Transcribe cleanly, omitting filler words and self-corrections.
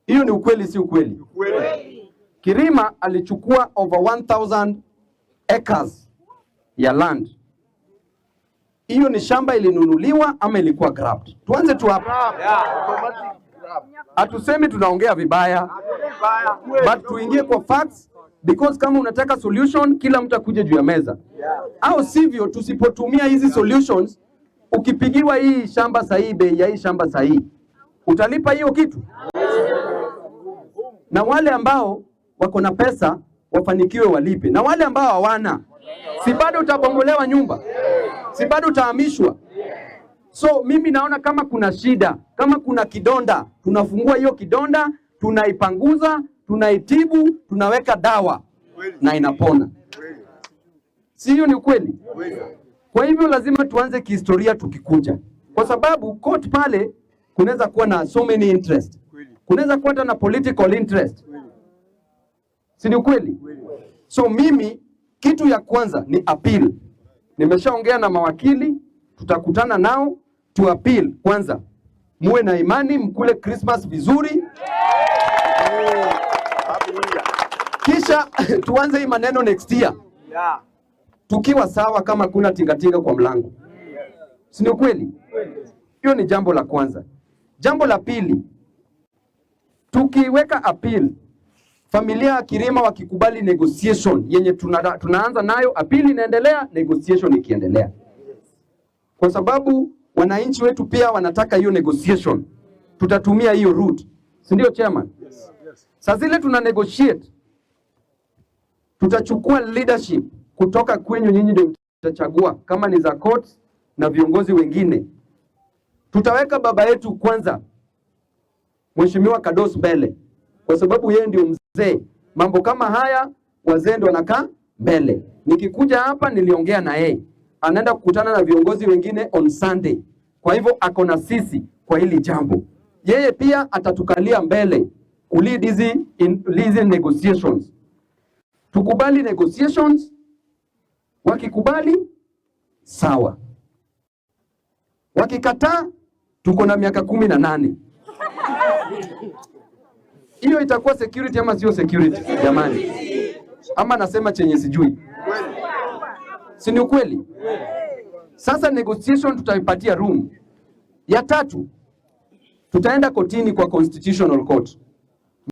Hiyo ni ukweli, si ukweli? Kirima alichukua over 1000 acres ya land. Hiyo ni shamba ilinunuliwa ama ilikuwa grabbed? Tuanze tu hapa. Hatusemi tunaongea vibaya, but tuingie kwa facts because kama unataka solution, kila mtu akuje juu ya meza, au sivyo, tusipotumia hizi solutions, ukipigiwa hii shamba sahihi, bei ya hii shamba sahihi, utalipa hiyo kitu? Na wale ambao wako na pesa wafanikiwe walipe, na wale ambao hawana, si bado utabomolewa nyumba, si bado utahamishwa? So mimi naona kama kuna shida, kama kuna kidonda, tunafungua hiyo kidonda, tunaipanguza, tunaitibu, tunaweka dawa na inapona. Si hiyo ni ukweli? Kwa hivyo lazima tuanze kihistoria tukikuja, kwa sababu court pale kunaweza kuwa na so many interest, kunaweza kuwa hata na political interest, si ni ukweli? So mimi kitu ya kwanza ni appeal. Nimeshaongea na mawakili, tutakutana nao tu appeal kwanza. Muwe na imani, mkule Christmas vizuri, kisha tuanze hii maneno next year tukiwa sawa, kama kuna tingatinga kwa mlango, si ni ukweli? Hiyo ni jambo la kwanza. Jambo la pili, tukiweka appeal, familia ya Kirima wakikubali negotiation yenye tunaanza nayo, appeal inaendelea, negotiation ikiendelea, kwa sababu wananchi wetu pia wanataka hiyo negotiation, tutatumia hiyo route, si ndio chairman? Saa zile tuna negotiate, tutachukua leadership kutoka kwenyu, nyinyi ndio mtachagua kama ni za court na viongozi wengine. Tutaweka baba yetu kwanza, Mheshimiwa Kados mbele, kwa sababu yeye ndio mzee. Mambo kama haya wazee ndio wanakaa mbele. Nikikuja hapa niliongea na yeye, anaenda kukutana na viongozi wengine on Sunday. Kwa hivyo ako na sisi kwa hili jambo. Yeye pia atatukalia mbele kulead hizi negotiations. Tukubali negotiations, wakikubali sawa, wakikataa tuko na miaka 18. Hiyo itakuwa security ama sio security jamani? Ama nasema chenye sijui, si ni ukweli? Sasa negotiation tutaipatia room. Ya tatu, tutaenda kotini kwa Constitutional Court.